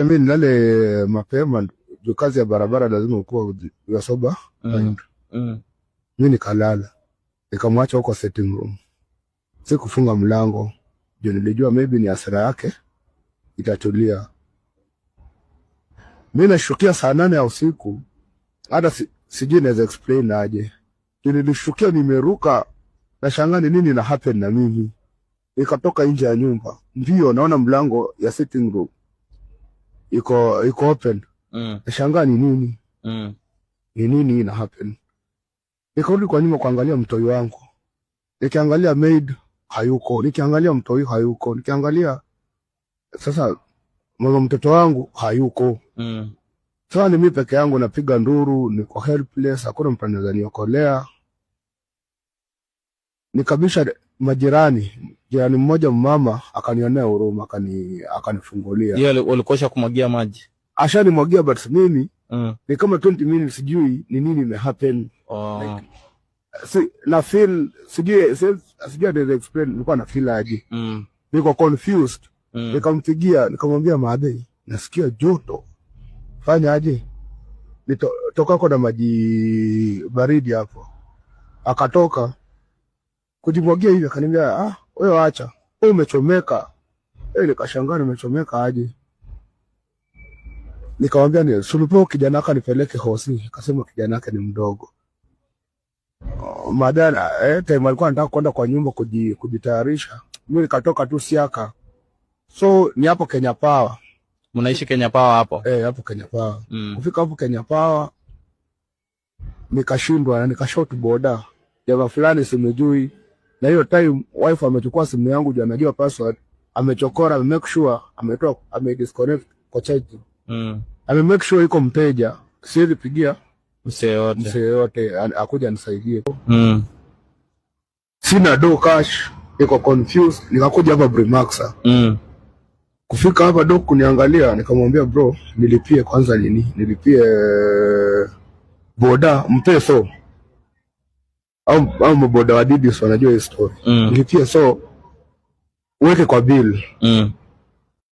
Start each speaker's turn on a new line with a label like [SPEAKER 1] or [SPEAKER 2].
[SPEAKER 1] Acha mimi nilale mapema juu kazi ya barabara lazima ukuwa ya sober. Mi nikalala, nikamwacha huko sitting room, sikufunga mlango juu nilijua maybe ni hasira yake itatulia. Mi nashukia saa 8 ya usiku, hata sijui naweza explain aje. Juu nilishukia nimeruka, nashangaa ni nini na happen na mimi. Nikatoka nje ya nyumba mbio, naona mlango ya sitting room iko open. Nashangaa ni nini, ni nini ina happen. Nikarudi kwa nyuma kuangalia mtoi wangu, nikiangalia maid hayuko, nikiangalia mtoi hayuko, nikiangalia sasa mama mtoto wangu hayuko. Sasa ni mimi peke yangu napiga nduru, niko helpless, hakuna mtu anaweza niokolea. Nikabisha majirani, jirani mmoja mama akanionea huruma, akanifungulia.
[SPEAKER 2] Yeye walikosha kumwagia maji.
[SPEAKER 1] Ashanimwagia, but mimi ni kama 20 minutes sijui ni nini imehappen.
[SPEAKER 2] Oh.
[SPEAKER 1] Si, na feel sijui sijui explain nilikuwa na feel aje. Niko confused. Nikampigia, nikamwambia, "Madhe, nasikia joto, fanya aje, nitoka na maji baridi hapo." Akatoka kujimwagia hivi, akaniambia, "Ah, wewe acha, wewe umechomeka." Eh, nikashangaa nimechomeka aje. Nikamwambia ni sulupo kijana wake nipeleke hosi, akasema kijana wake ni mdogo. Oh, madana time alikuwa anataka kwenda kwa nyumba kujitayarisha, mimi nikatoka tu Siaka, so ni hapo Kenya Power.
[SPEAKER 2] Mnaishi Kenya Power hapo?
[SPEAKER 1] Eh, hapo Kenya Power. Kufika hapo Kenya Power nikashindwa na nikashout boda, jamaa fulani simejui, na hiyo time wife amechukua simu yangu juu anajua password, amechokora, ame make sure ametoa, ame disconnect kwa charge, ame make sure iko mteja, siwezi pigia
[SPEAKER 2] msee yote.
[SPEAKER 1] Msee yoyote akuja anisaidie. Sina do cash, niko confused, nikakuja hapa Brimaxa. Kufika hapa do kuniangalia, nikamwambia, "Bro, nilipie kwanza nini, nilipie boda, mpe so au maboda wa Didis wanajua hii story. Nilipie so uweke kwa bill."